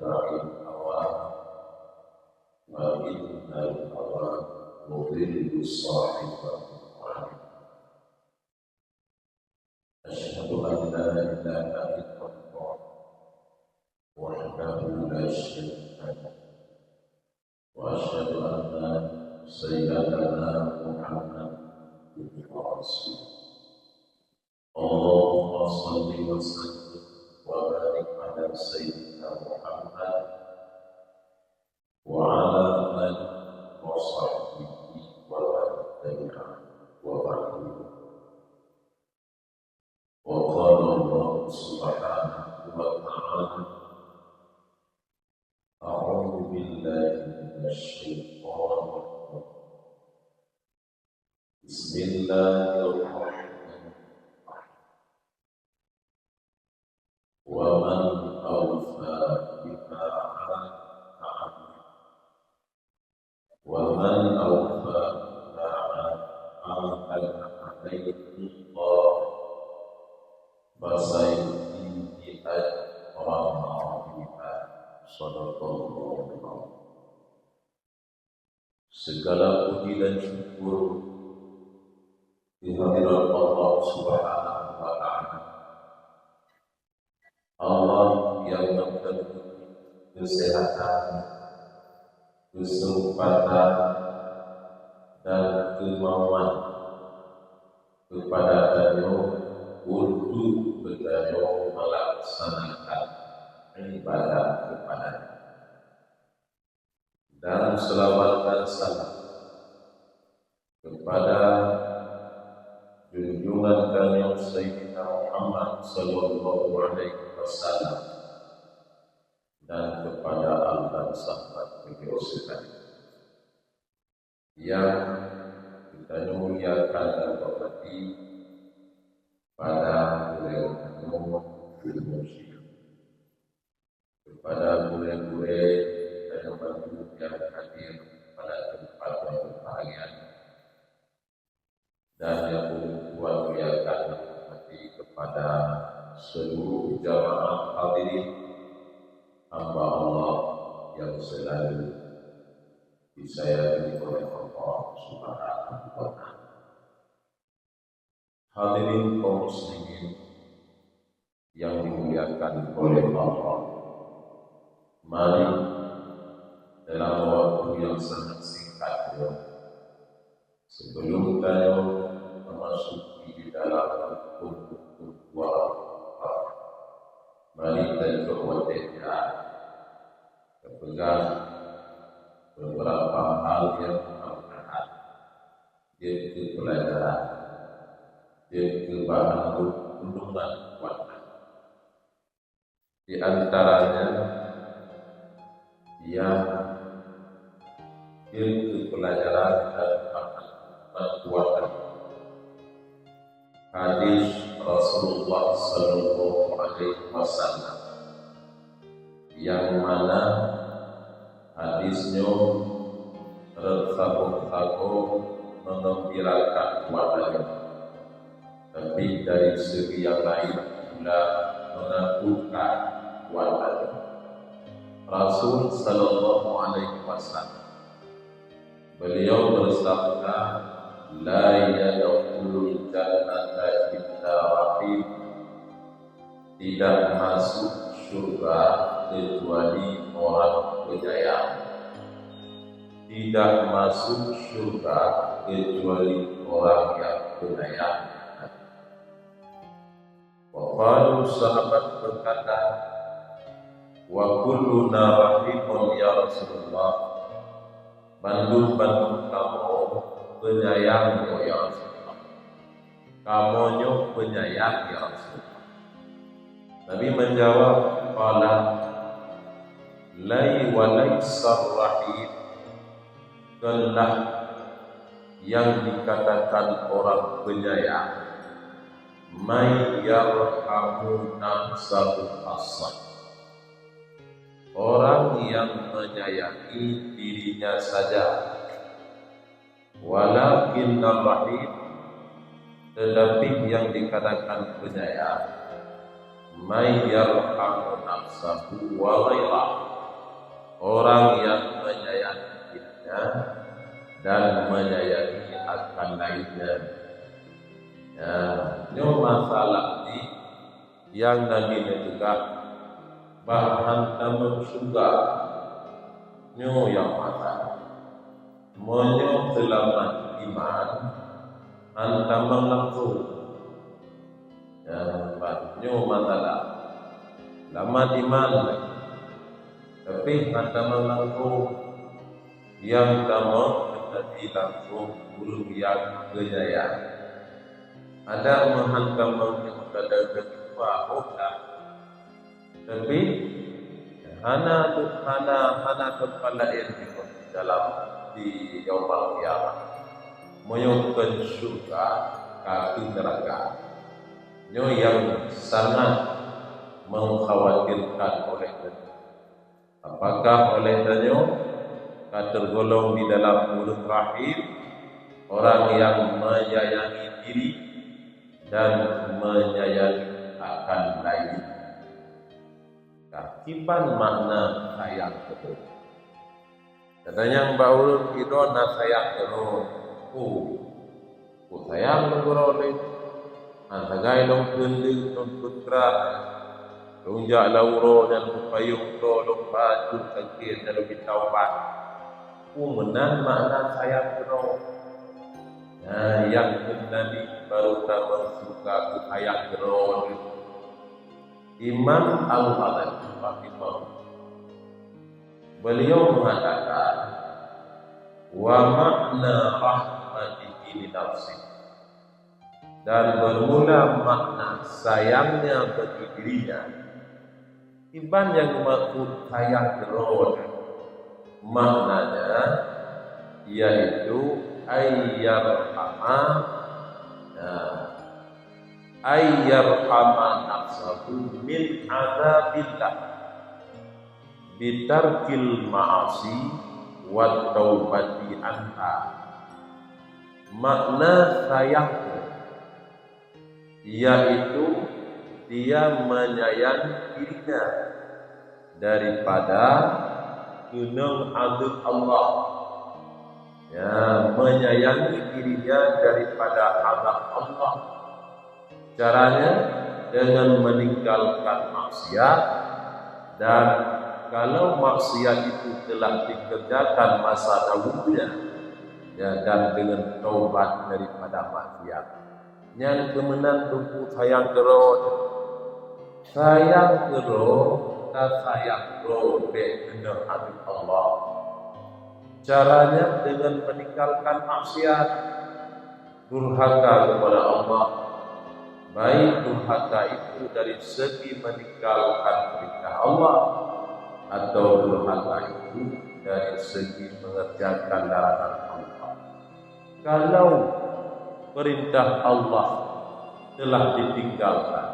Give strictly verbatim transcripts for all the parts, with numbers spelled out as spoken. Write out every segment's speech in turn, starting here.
Al-Hawa, wa innal hawa yudhillu sahibahu. Asyhadu an la ilaha illallah wahdahu la syarika lah. Wa asyhadu anna sayyidana Muhammadan abduhu wa rasuluh. Allahumma shalli wa sallim wa barik ala sayyidina Muhammad wa ala alihi wa sahbihi wa man tabi'ahu wa ba'du. Wa qala Allah subhanahu wa ta'ala, a'udzu billahi minasy syaithanir rajim. Bismillahirrahmanirrahim. Wa man awfa bima 'ahada 'alaihi. Wa man awfa bima 'ahada 'alaihi Allah, fasayu'tihi ajran 'azima. Shadaqallahul 'azim. Segala puji dan syukur kehadirat Allah Subhanahu wa Ta'ala. Allah yang memberi kesehatan, kesempatan, dan kemauan kepada tanyoe untuk geutanyoe melaksanakan ibadah kepada-Nya. Dan selawat dan salam kepada junjungan tanyoe Sayyidina Muhammad sallallahu alaihi wasallam dan kepada al dan sahabat beliau sekalian yang geutanyoe muliakan dan hormati pada gurée tanyoe, gurée mursyid. Kepada gurée-gurée dan bantu yang hadir pada tempat yang berbahagia, dan yang ulôn tuan muliakan dan hormati kepada seluruh jamaah hadirin, hamba Allah yang selalu disayangi oleh Allah Subhanahu wa Ta'ala. Hadirin kaum muslimin yang dimuliakan oleh Allah, mari dalam waktu yang sangat singkat nyoe, sebelum tanyoe memasuki di dalam rukun-rukun dua, mari tanyoe watée nyan tapeugah beberapa hal yang mudah-mudahan jeuet keu peulajaran, jeuet keu bahan renungan buat tanyoe. Di antaranya, yang jeuet keu peulajaran dan bahan renungan buat tanyoe, hadis Rasulullah sallallahu alaihi wasallam, yang mana hadis nyoe rot saboh-saboh meugeumbirakan buat tanyoe, tapi dari segi yang lain pula meunakutkan buat tanyoe. Rasul sallallahu alaihi wasallam, beliau bersabda, "La yadkhulul jannata illa rahim." Tidak masuk syurga kecuali orang penyayang. Tidak masuk syurga kecuali orang yang penyayang. Wa qalu, sahabat berkata, "Wa kulluna rahimun ya Rasulullah." Bandum-bandum kamoe penyayang, ya Rasulullah. Kamoe nyoe penyayang, ya Rasulullah. Nabi menjawab, qala, lai wa laisar rahim, keulah yang dikatakan orang penyayang, may yarhamu nafsahu khassah, orang yang menyayangi dirinya saja. Walakinnar rahim, tetapi yang dikatakan penyayang, may yarhamu nafsahu wa ghairah, orang yang menyayangi dirinya dan menyayangi akan lainnya. Ya, nyoe masalah ni nyang Nabi neupeugah, bah han tamong syeuruga. Nyoe nyang masalah. Meunyoe seulamat iman, han tamong langsung. Ya, bah nyoe masalah. Seulamat iman, tapi han tamong langsung. Nyang tamong teutapi langsung ureuëng nyang geunyayang. Ada meuhan tamong nyang kadang-kadang teupah, oh, dah. Tapi hana, hana, hana teupah laén di dalam, di Yaumul Qiyamah. Meunyoe kon syeuruga, ka keu neuraka. Nyoe nyang sangat mengkhawatirkan oleh Apakah oleh tanyoe ka tergolong di dalam ulôn rahim orang yang menyayangi diri dan menyayangi akan lain? Ka kiban makna sayang keudroe. Katanyang bak ulôn, "Droeneuh na sayang keudroe?" Oh, Peue sayang lôn keudroe lé? Hana sagai lôn kheun lé lôn peutra. Lôn jak lam uroe nyan beupayong droe lôn bacut sakét nyan lôn mita ubat. Peue meunan makna sayang keudroe? Nah, nyang kheun Nabi barô tamong syeuruga keu sayang keudroe. Imam Al-Ghazali rahimahullah, beliau mengatakan, "Wa makna rahmatihi li nafsih." Dan bermula makna sayangnya bagi dirinya. Kiban nyang meukeusut sayang keudroe, maknanya yaitu ayyarhama, nah, ayyarhama nafsahu min adzabillah bitarkil ma'asi wat taubati anha. Makna sayang yaitu dia menyayangi dirinya daripada keunong azab Allah. Ya, menyayangi dirinya daripada azab Allah. Caranya dengan meninggalkan maksiat, dan kalau maksiat itu telah dikerjakan masa dahulunya, ya, dan dengan taubat daripada maksiat. Nyan keuh meunan teungku sayang keudroe. Sayang keudroe, tasayang droe bèk keunoe ateueh Allah. Caranya dengan meninggalkan maksiat, durhaka kepada Allah, baik durhaka itu dari segi meninggalkan perintah Allah atau durhaka itu dari segi mengerjakan larangan Allah. Kalau perintah Allah telah ditinggalkan,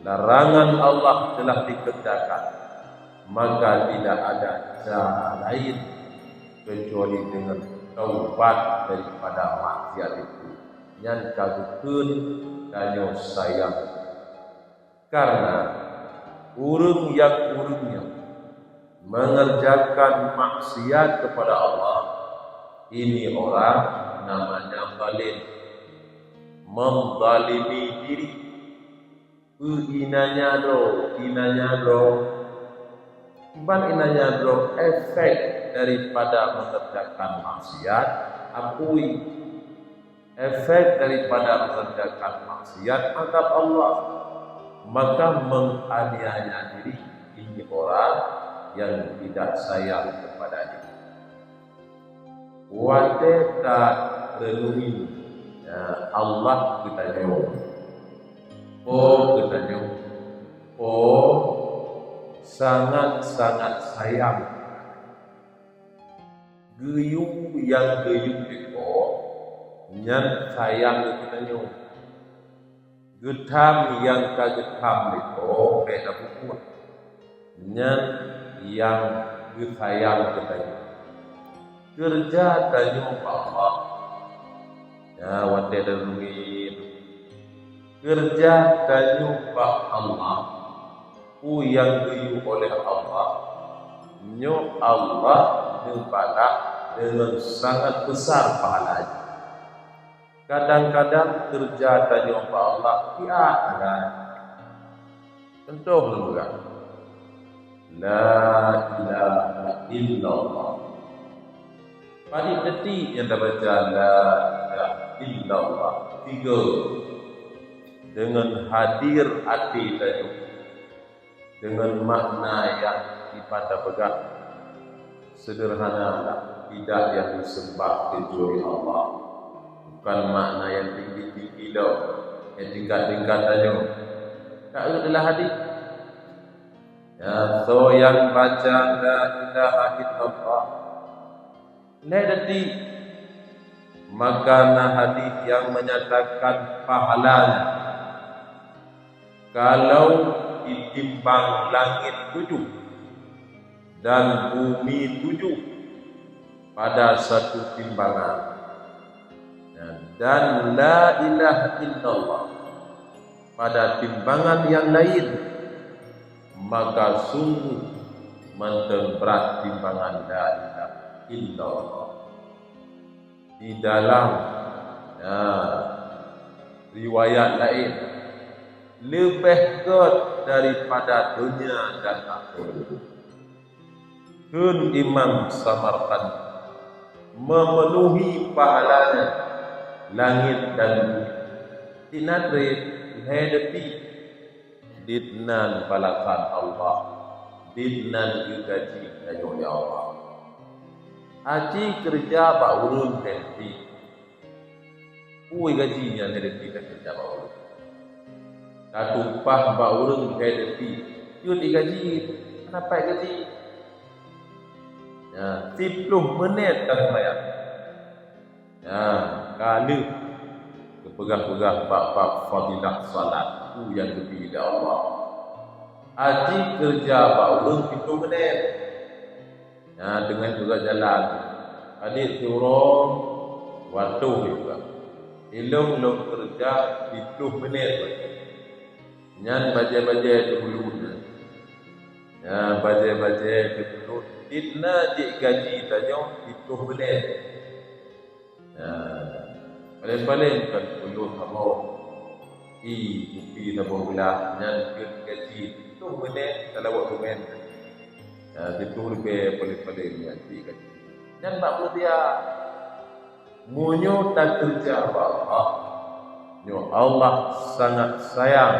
larangan Allah telah dikerjakan, maka tidak ada cara lain kecuali dengan taubat daripada maksiat itu. Nyan ka geukheun tanyoe sayang. Karena ureuëng nyang ureuëng nyan mengerjakan maksiat kepada Allah, ini orang namanya zalim, menzalimi diri. Peue inanya droe, inanya droe. Kiban inanya droe, efek daripada mengerjakan maksiat, apui. Efek daripada mengerjakan maksiat, azab Allah. Maka menganiaya diri, ini orang yang tidak sayang kepada diri. Watèe tarenungi, ya, Allah geutanyoe, Po geutanyoe, Po sangat-sangat sayang. Geuyue nyang geuyue lé Po nyan sayang keu geutanyoe. Geutham nyang ka geutham lé Po bèk tapeubuet, nyan nyang geusayang keu geutanyoe. Keureuja tanyoe bak Allah. Ya, watèe tarugi. Keureuja tanyoe bak Allah. Peue nyang geuyue oleh Allah, Nyoe Allah neubalah deungon sangat besar pahala jih. Kadang-kadang keureuja tanyoe bak Allah siat sagai. Contoh lôn peugah, la ilaha illallah. Padit detik nyang tabaca la ilaha illallah, tiga, deungon hadir até tanyoe, deungon makna nyang dipat tapeugah seudeurhana lah, tidak yang disembah kecuali Allah. Bukan makna nyang tinggi-tinggi lom, nyang tingkat-tingkat tanyoe. Ka adalah hadis. Ya, soe nyang baca la ilaha illallah lhèe detik, maka na hadis nyang menyatakan pahalanya kalau ditimbang langit tujuh dan bumi tujuh pada satu timbangan. Ya, dan la ilaha illallah pada timbangan nyang laén, maka sungguh mantong brat timbangan la ilaha illallah. Di dalam, ya, riwayat laén, leubeh gét daripada donya dan akhirat. Kheun Imam Samarqandi, memenuhi pahalanya langit dan bumi. Di na treb lhèe detik, dinan balasan Allah, dinan geugaji tanyoe lé Allah. Aci keureuja bak ureueng lhèe detik. Peue gaji nyang lhèe detik ka keureuja bak ureueng? Tatumpah bak ureueng lhèe detik, jeuet gaji, hana pat gaji. Ya, siplôh meunét ka seumayang. Ya, ka lheueh geupeugah-peugah bak bab fadilah salat, peue nyang geubri lé Allah. Aci keureuja bak ureueng siplôh meunét. Nyan teungoh teuka jalan, padit siuroe watèe juga. Ilôn lôn keureuja siplôh meunét watèe. Nyan bajèe-bajèe teumeulôn nyan. Nyan bajèe-bajèe teumeulôn. Di na jih gaji tanyoe siplôh meunét. Nah, paleng-paleng kan peunoh saboh. I, kupi saboh glah, nyan jeuet gaji. Tuh meuneh, salawat seumén. Nah, siplôh ribèe paleng-paleng nyan jeuet gaji. Nyan bak peureutia. Meunyoe takeureuja bak Allah, nyoe Allah sangat sayang.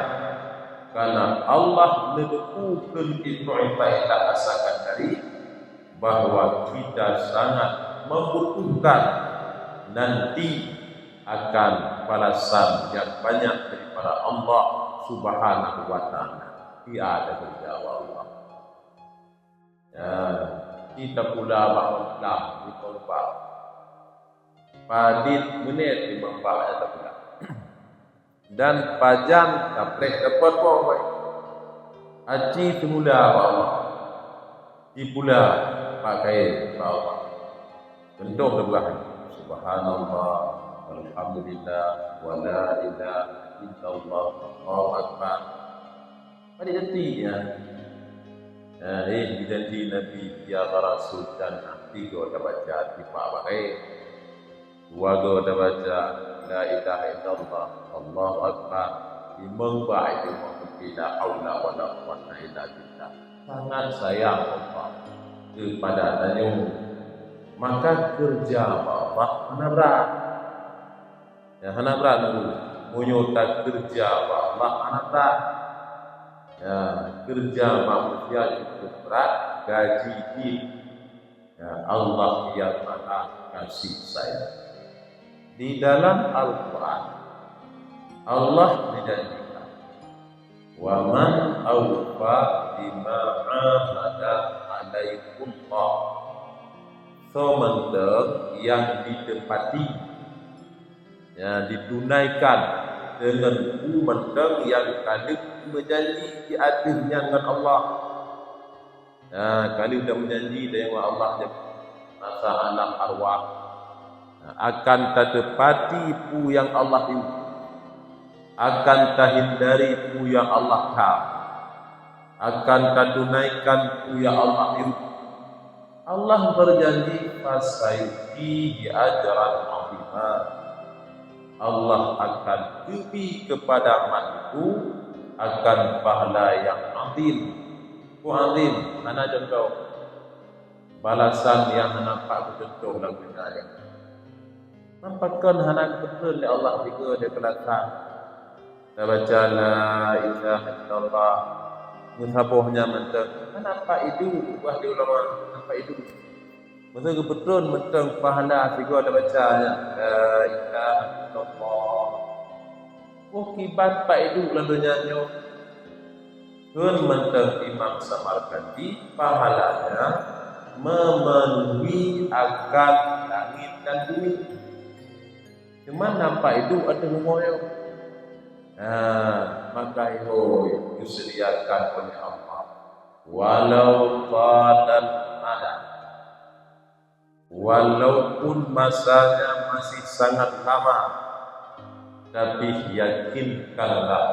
Karena Allah neuteupeue keu Ibrahim Al-Hasan tadi, bahwa kita sangat membutuhkan nanti akan balasan yang banyak daripada Allah Subhanahu wa Ta'ala. Di ada kerja Allah. Ya, kita pula bak meulah di tempat. Padit meunét di tempat yang terpula. Dan pajan kapreh dapat boh, boh. Aci teumula bak Allah. Dipula bak kayèe bak Allah. Contoh teupeugah, subhanallah, walhamdulillah, wala ilaha illallah, Allahu akbar. Padit detik nyan. Nah, eh, dijanji Nabi, ya rasul jannah, tiga tabaca tipa bak kayèe. Dua go tabaca, la ilaha illallah, Allahu akbar. Limong bak, limong kali, la haula wala quwwata illa billah. Sangat sayang Allah kepada tanyoe. Maka keureuja bak Allah hana brat. Ya, hana brat nunggu. Meunyoe takeureuja bak Allah hana brat. Ya, keureuja manusia cukup brat, gaji jih. Ya, Allah yang Maha Kasih Sayang. Di dalam Al-Quran, Allah menjanjikan, "Wa man awfa bima ahada alaihi Allah." Soe mantong nyang ditepati, ya, ditunaikan deungon peue mantong nyang ka lheueh meujanji di ateueh nyan ngon Allah. Nah, ka lheueh tameujanji deungon Allah di masa alam arwah. Nah, akan tatepati peue nyang Allah ibu. Akan tahindari peue nyang Allah tham. Akan tatunaikan peue nyang Allah ibu. Allah berjanji, "Fasayu'tihi ajran 'azima." Allah akan geubri kepada mat itu akan pahala yang azim. Peue azim? Hana contoh. Balasan nyang hana pat geucuntoh lam dônya nyoe. Nyan pakon hana geupeutrön lé Allah sigoe lé balasan. Tabaca la ilaha illallah, meusaboh nyan mantong. Hana pat iduek, ubah di ulama, hana pat iduek. Masa geupeutrön mantong pahala sigoe tabaca nyan, la ilaha illallah. Oh, kiban pat iduek lam dônya nyoe. Kheun mantong Imam Samarkandi, pahalanya memenuhi akan langit dan bumi. Cuma nampak idup ateueh rumoh nyoe. Nah, maka ihôi disediakan oleh Allah. Walau talal mada. Walaupun masanya masih sangat lama, tapi yakinkanlah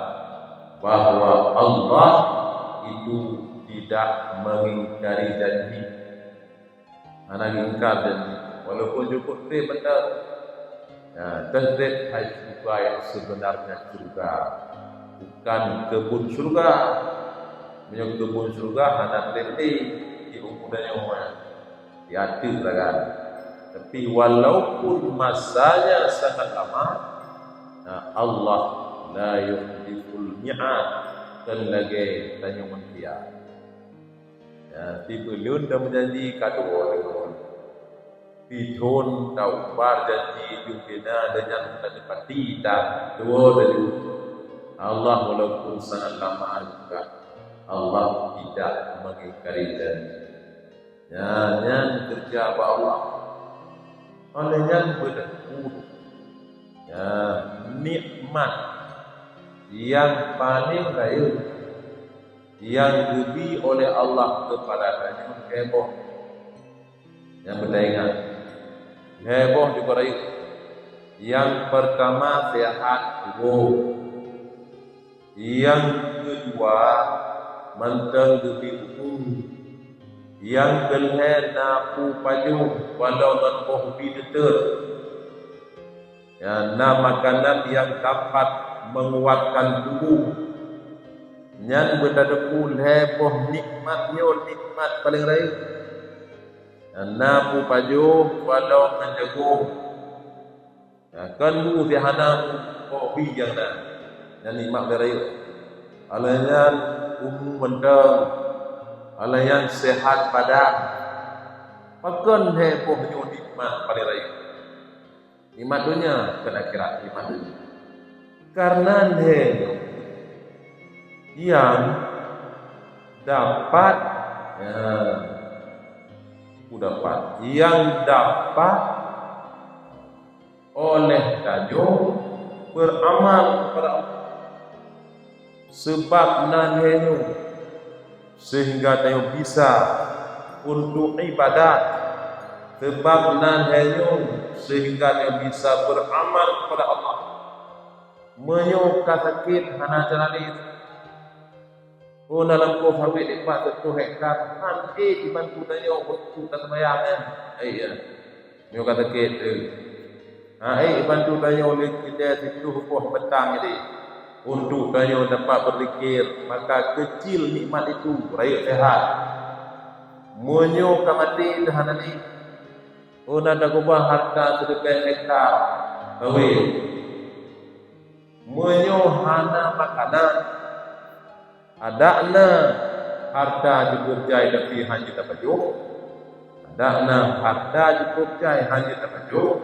bahwa Allah itu tidak mengingkari janji. Hana geuingkar janji, walaupun cukup treb mantong. Nah, treb hai syurga yang sebenarnya syurga, bukan kebun syurga. Meunyoe kebun syurga hana treb di, di umu dan nyawa. Di ateueh raga. Tapi walaupun masanya sangat lama, nah, Allah la yukhliful mi'ad, kon lagèe tanyoe manusia. Ya, sibeulom tameujanji ka tuwoe deungon. Pithon ta-ubar janji jeuem bina dan nyan ka teupati ta tuwoe deungon. Allah walaupun sangat lama juga, Allah tidak mengingkari janji. Ya, nyan keureuja bak Allah. Oleh nyan beudeuh, ya, nikmat nyang paleng rayeuk nyang geubri oleh Allah keupada tanyoe lhèe boh. Nyang beutaingat, lhèe boh jeuet rayeuk. Nyang peurtama, seuhat tuboh. Nyang keudua, mantong geubri umu. Nyang keulhèe, na peue pajoh, walau ngon boh bi teuteut. Ya, na makanan nyang dapat menguatkan tubuh. Nyan beutateupeu lhèe boh nikmat nyoe nikmat paleng rayeuk. Ya, na peue pajoh, walau ngon jagong. Ya, kon bu si hana boh bi nyang na. Nyan nikmat paleng rayeuk. Alah nyan umu mantong. Alah nyan seuhat badan. Pakon lhèe boh nyoe nikmat paleng rayeuk? Nikmat dônya, bukan akhirat, nikmat dônya. Karena lhèe nyoe nyang dapat, ya, ku dapat, nyang dapat oleh tanyoe beuramal keupada Allah. Sabab na lhèe nyoe, sehingga tanyoe bisa untuk ibadat. Sabab na lhèe nyoe, sehingga tanyoe bisa beuramal keupada Allah. Meunyoe ka sakét, hana cara laén. Oh, na lampôh sawét dipat siploh hektar, han ék jibantu tanyoe untuk taseumayang nyan. Ai ya. Nyoe ka sakét, eh. Ha, ék bantu tanyoe lé keudè siploh boh batang jadi. Untuk tanyoe dapat berzikir, maka kecil nikmat itu, rayeuk sehat. Meunyoe ka maté teuh hana lé, oh, na takeubah harta siribèe hektar sawét. Meunyoe hana makanan, adak na harta jikôb jai tapi hana jeuet tapajoh, adak na harta jikôb jai hana jeuet tapajoh,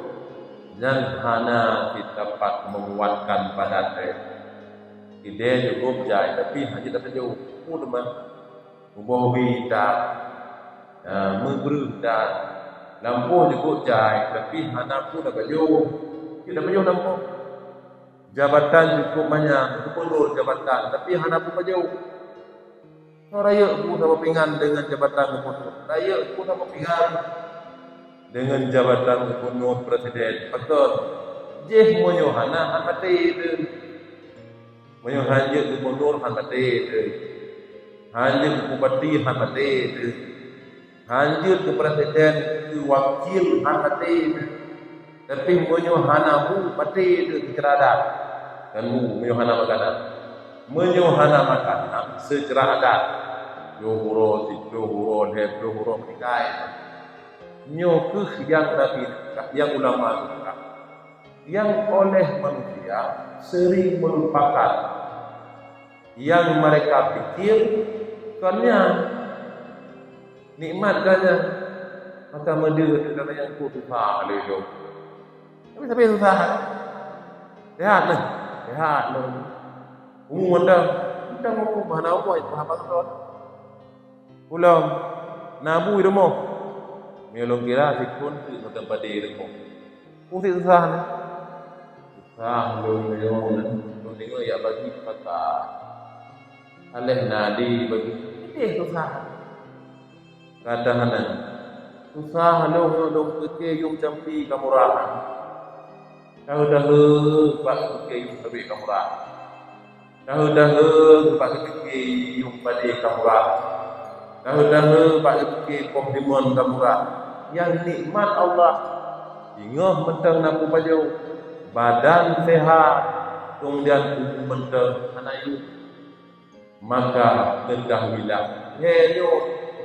nyan hana cit dapat menguatkan badan lé. Keudè jikôb jai tapi hana jeuet tapajoh. Peue teuma? Muboh bi that, ya, meubreuh that. Lampôh jikôb jai tapi hana peue tapajoh. Cit tapajoh lampôh. Jabatan jikôb manyang, gubernur jabatan, tapi hana peue pajoh. Soe rayeuk peue saboh pingan deungon jabatan gubernur? Rayeuk peue saboh pingan deungon jabatan gubernur, presiden? Pakon? Jih meunyoe hana, han maté teuh. Meunyoe han jeuet gubernur, han maté teuh. Han jeuet bupati, han maté teuh. Hanjeuet keu presiden, keu wakil, han maté. Tapi meunyoe hana bu, maté teuh seucara adat. Kan bu, meunyoe hana makanan. Meunyoe hana makanan, seucara adat, ploh uroe, siplôh uroe, lhèe ploh uroe meuninggai. Nyoe keuh nyang Nabi, nyang ulama geupeugah. Nyang oleh manusia sering melupakan. Nyang mereka pikir kon nyan. Nikmat ka nyan, maka meudeuh keu gata nyang peue susah lé lom. Tapi sabe susah. Sehat nah, sehat lom. Umu mantong, mantong umu, bah na umu, bah apa tu? Ulôn na bu i rumoh. Meunyoe lôn kira sikon teuk mantong padé i rumoh. Peue susah nyan? Susah lôn nyoe, lôn deungoe jak bagi paka. Aléh na di bagi, idéh susah. Ka tahanan. Susah lôn, lôn pike yuem campi ka murah. Tahu-tahu bak pike yuem sabé ka murah. Tahu-tahu bak pike yuem padé ka murah. Tahu-tahu bak pike poh limon ka murah. Nyang nikmat Allah. Singoh mantong na peupajoh. Badan sehat. Kemudian umu mantong hana yuem. Maka ketahuilah, lhèe nyoe,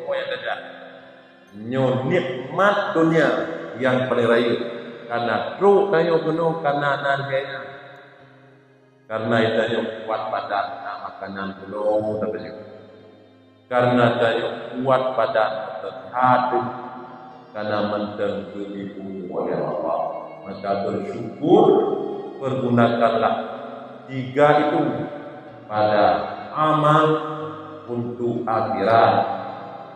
nyoe nyang tajak. Nyoe nikmat dunia nyang paleng rayeuk. Kana trok tanyoe keunoe kana na lhèe nyan. Karena tanyoe kuat badan, na makanan keunoe tapajoh. Karena tanyoe kuat badan, sehat, karena mantong geubri oleh Allah. Maka bersyukur, pergunakanlah tiga itu pada amal untuk akhirat.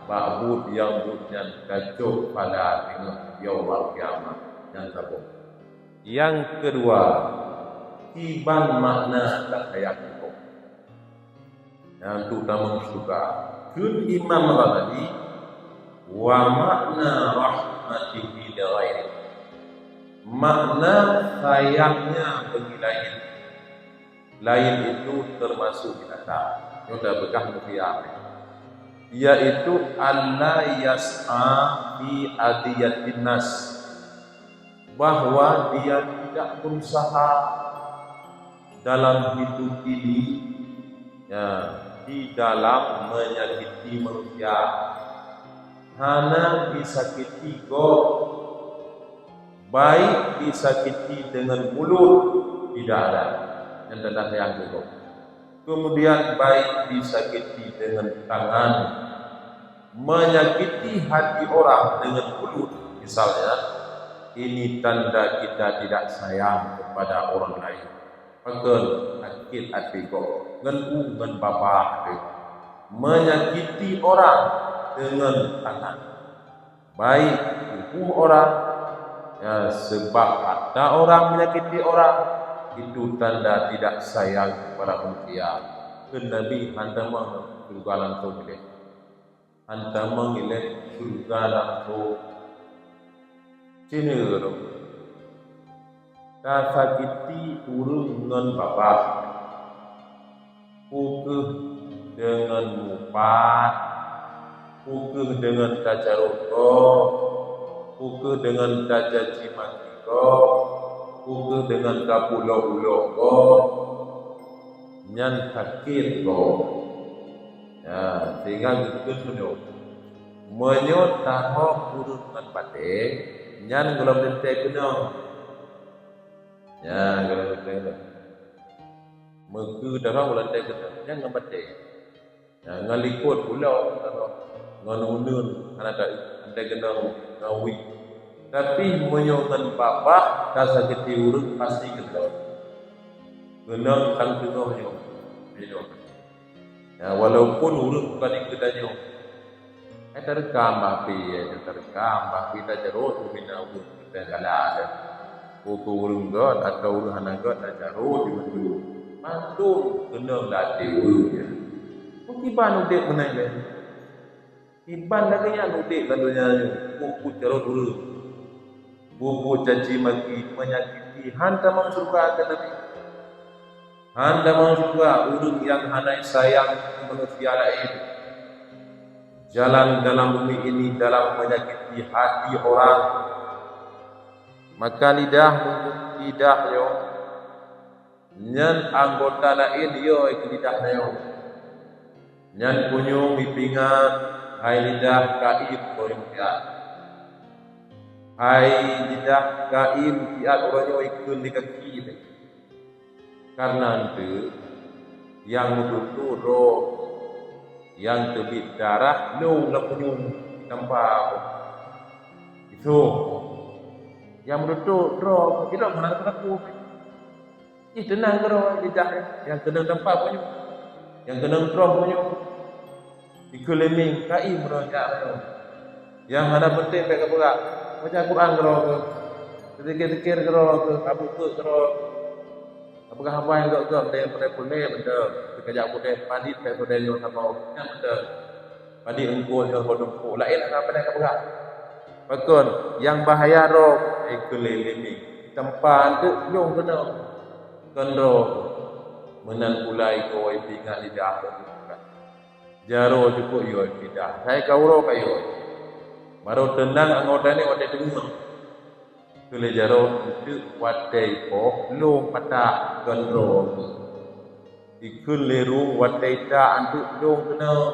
Bak buet nyang buet nyan ka cok pahala teungoh yaumul qiyamah nyan saboh. Nyang keudua, kiban makna tasayang Allah. Nyang terutama syurga. Kheun Imam Ghazali, "Wa makna rahmatihi li ghairi." Makna sayangnya bagi lain. Lain itu termasuk binatang. Nyoe tapeugah manusia. Yaitu alla yas'a fi adhiyatin nas. Bahwa dia tidak berusaha dalam hidup ini, ya, di dalam menyakiti manusia. Hana disakiti gob, baik disakiti dengan mulut, tidak ada. Nyang tanda sayang gob. Kemudian baik disakiti dengan tangan, menyakiti hati orang dengan mulut, misalnya, ini tanda kita tidak sayang kepada orang lain. Pakon sakét até gob, ngon u, ngon babah teuh. Menyakiti orang dengan tangan, baik tubuh orang, ya, sebab harta orang menyakiti orang, itu tanda tidak sayang kepada manusia. Kheun Nabi, hantamong syeuruga langsong ilèe. Hantamong ilèe syeuruga langsong. Ceuneureueng tasakiti ureueng ngon babah, peu kheueh deungon mupat, peu kheueh deungon tacarôt gob, peu kheueh deungon tacaci maki gob, peu kheueh deungon tapulok-ulok gob, nyan sakét gob. Ya, sehingga geukheun meunyoe, meunyoe tahob ureueng ngon batée, nyan gohlom teuntée keunong. Nyan gohlom teuntée keunong. Meukeu tahob gohlom teuntée keunong, nyan ngon batée. Nyan ngon likot pulo tahob, ngon uneuen hana ta-, teuntée keunong, ngon wie. Tapi meunyoe ngon babah tasakiti ureueng, pasti keunong. Keunong lam teungoh nyoe, nyoe. Ya, walaupun ureueng bukan di geutanyoe. Eh, tarekam bah pi, eh, tarekam bah pi, tacarôt ubena ureueng teuh galak teuh. Peu kheueh ureueng göt atawa ureueng hana göt, tacarôt di mandum. Mandum keunong lam até ureueng nyan. Meukiban udép meunan lé. Kiban lagée nyan udép lam donya nyoe, buet-buet carôt ureueng. Buet-buet caci maki, menyakiti, han tamong syeuruga keu Nabi. Han tamong syeuruga ureueng nyang hana sayang keu manusia laén. Jalan dalam bumi ini dalam menyakiti hati orang. Maka lidah, lidah nyoe, nyan anggota laén yo ikeu lidah nyoe. Nyan punyueng ipeuingat, hai lidah, kaém keu nyang piat. Hai lidah, kaém piat uroe nyoe ikheun di kaki. Kareuna eunteuk nyang meututoe droe, nyang teubiet darah lôn lam punyueng tampa. Itu nyang meututoe droe, sidroe hana teupeue. Ih, teunang keudroe lidah, nyang keunong tampa punyueng, nyang keunong droe punyueng. Ikheun lé mieng, kaém droe jak rayeuk. Nyang hana peunteng bék kapeugah. Baca Quran keudroe keuh. Zikir-zikir keudroe keuh, ka beuet-beuet keudroe. Kapeugah haba nyang gét-gét, deh peureulée mantong. Teuka jak udeh, padit bék udeh nyoe saboh. Nyan mantong. Padit eungkôt nyoe saboh tumpôk. Laén hana peureulée kapeugah. Pakon, nyang bahaya droe, ikheun lé mieng. Tampa eunteuk lôn keunong. Kon droe. Meunan pula iko ipeuingat lidah. Jaroe cukôp yo lidah, hai ka uroe ka yo. Barô teunang anggota nyoe watée teungoh. Ikheun lé jaroe, eunteuk watée ipoh lôn patah kon droe. Ikheun lé rueng, watée itak eunteuk lôn keunong.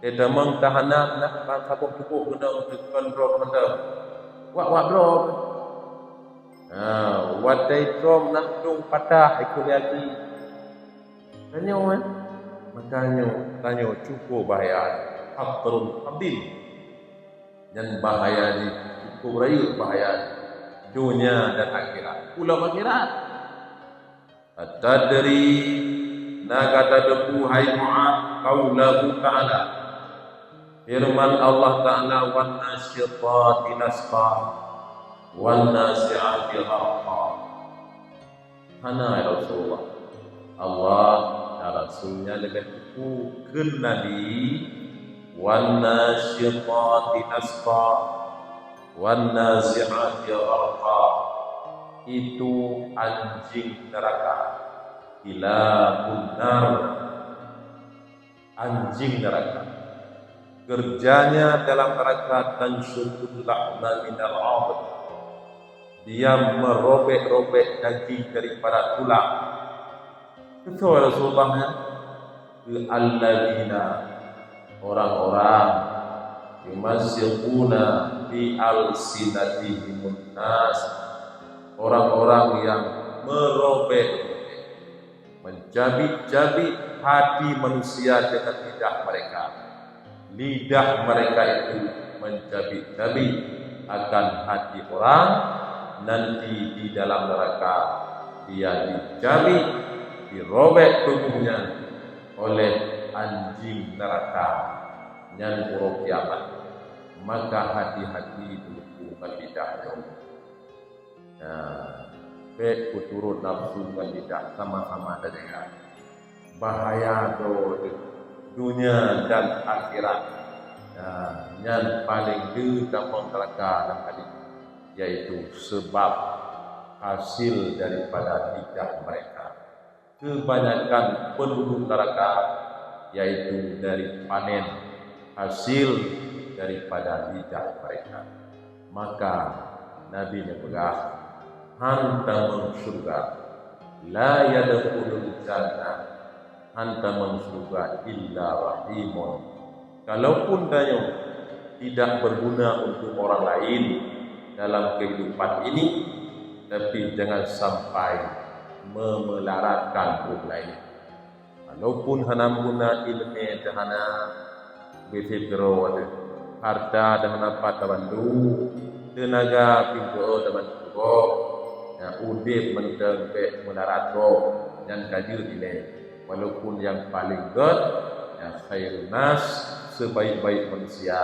Teutamong tahanam na ban saboh tuboh keunong eunteuk kon droe mantong. Wak-wak droe. Ha, watée itrôm na lôn patah, ikheun lé aki. Tanyoe, eh? Maka nyoe, tanyoe cukôp bahaya, khatrun azim. Nyan bahaya jih, cukôp rayeuk bahaya jih. Donya dan akhirat. Ulam akhirat. Atadri, na gata teupeue hai Mu'adz, qaulahu ta'ala. Firman Allah Ta'ala, "Wan nasyitati nashta, wan nazi'ati gharqa." Hana, ya Rasulullah. Allah dan Rasulnya leubeh teupeu kheun Nabi, "Wan nasyitati nashta, wan nazi'ati gharqa." Itu anjing neraka. Kilabun nar. Anjing neraka. Kerjanya dalam neraka tanshutul lahma minal 'adhm. Dia merobek-robek daging daripada tulang. Betul Rasulullah ya? Alladzina, orang-orang, yumazziquna bi alsinatihimun nas, orang-orang yang merobek-robek, mencabik-cabik hati manusia dengan lidah mereka. Lidah mereka itu mencabik-cabik akan hati orang, nanti di dalam neraka dia dicabik, dirobek tubuhnya oleh anjing neraka. Nyan uroe kiamat. Maka hati-hati teungku ngon lidah nyoe. Nah, bék peuturot nafeusu ngon lidah, sama-sama teudeungoe. Bahaya droe teuh, donya dan akhirat. Nah, nyan paleng deuh tamong neuraka lam hadis, yaitu sebab hasil daripada lidah mereka. Kebanyakan penduduk neraka, yaitu dari panen hasil daripada lidah mereka. Maka Nabi neupeugah, "Han tamong syeuruga, la yadkhulul jannah, han tamong syeuruga illa rahimun." Kalaupun tanyoe tidak berguna untuk orang lain dalam kehidupan ini, tapi jangan sampai memelaratkan orang lain. Walaupun hana meuguna, iéleumé teuh hana, biséh keudroe teuh, hareuta teuh hana pat tabantu, teunaga pintoe tabantu gob, nyang udeb mantong bék meularat gob, nyan ka jeuet ilée. Walaupun nyang paleng gét, nyang khairun nas, sebaik-baik manusia,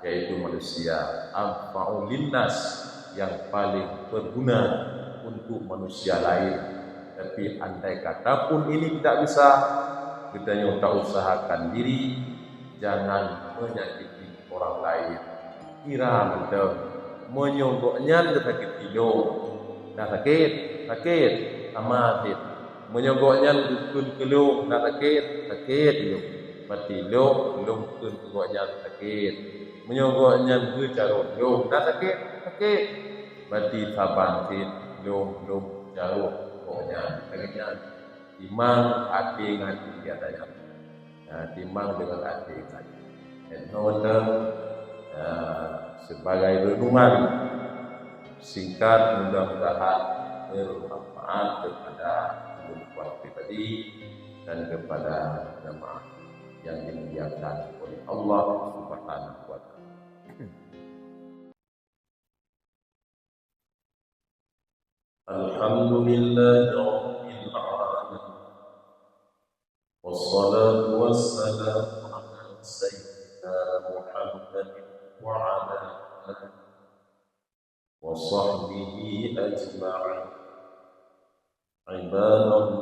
yaitu manusia anfa'u linnas, yang paling berguna untuk manusia lain. Tapi andai kata pun ini tidak bisa, geutanyoe ta usahakan diri, jangan menyakiti orang lain. Kira mantong, meunyoe gobnyan geusakét lôn, na sakét, sakét, sama cit. Meunyoe gobnyan geukheun keu lôn, na sakét, sakét lôn. Berarti lôn, lôn kheun keu gobnyan sakét. Meunyoe gobnyan geucarông, lôn na sakét, sakét. Berarti saban cit lôn, lôn carông gobnyan. Lagèe nyan, timang até ngon até gata nyan. Nah, timang deungon até nyan. Dan nyoe, eh, sebagai renungan singkat, mudah-mudahan bermanfaat kepada ulôn pribadi dan kepada jamaah yang dimuliakan oleh Allah Subhanahu wa Ta'ala. Alhamdulillahirabbil alamin. Wassalatu wassalamu ala sayyidina Muhammadin wa ala alihi wa sahbihi ajma'in. Ibadallah,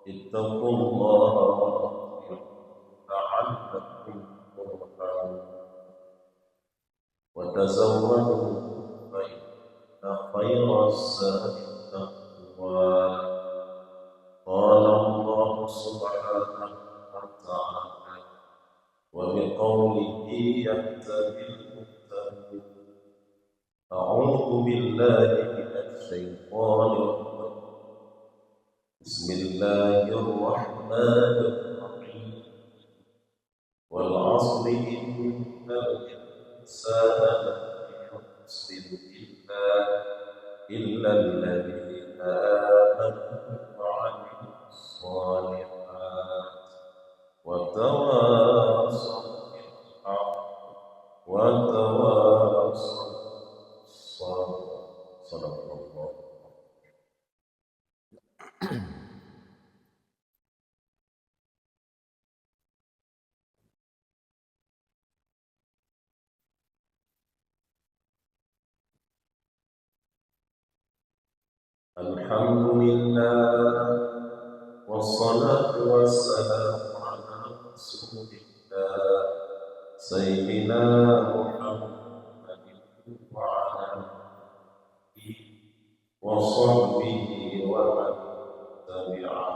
ittaqullaha wa ati'un la'allakum turhamun. Wa tazawwadu fa inna khayra zadi taqwa. Qala Allah subhanahu wa ta'ala, wa biqawlihi yahtadil muhtadun. A'udzu billahi minasy syaithanir rajim. Bismillahirrahmanirrahim. Wal 'asri innal insana lafi khusr illa, illalladzina amanu wa 'amilus shalihat wa tawasaw bil haqqi wa tawasaw bis sabr. Sadaqallahu. Alhamdulillah, wassalatu wassalamu ala Rasulillah, Sayyidina Muhammadin wa ala alihi wa sahbihi wa man tabi'ah.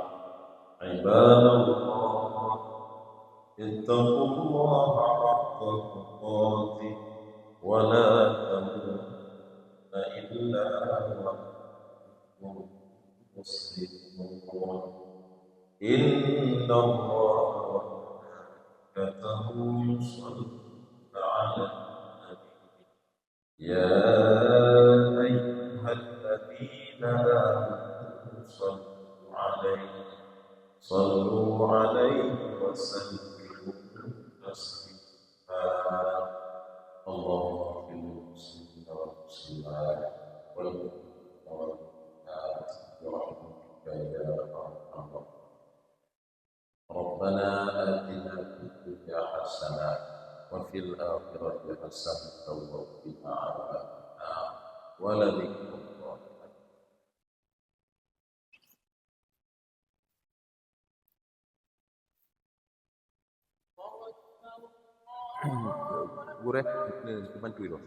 Ibadallah, ittaqullaha haqqa tuqatih wa la tamutunna illa wa antum muslimun. Innallaha wa malaikatahu yusalluna 'alan nabi. يا أيها الذين آمنوا صلوا عليه، صلوا عليه وسلموا تسليما. اللهم اغفر للمسلمين والمسلمات والمؤمنين والمؤمنات برحمتك يا أرحم الراحمين. ربنا آتنا في الدنيا حسنة وفي الآخرة حسنة وقنا عذاب النار. ولذكر الله أكبر. Gurèe, ni, ni bantu ilôn.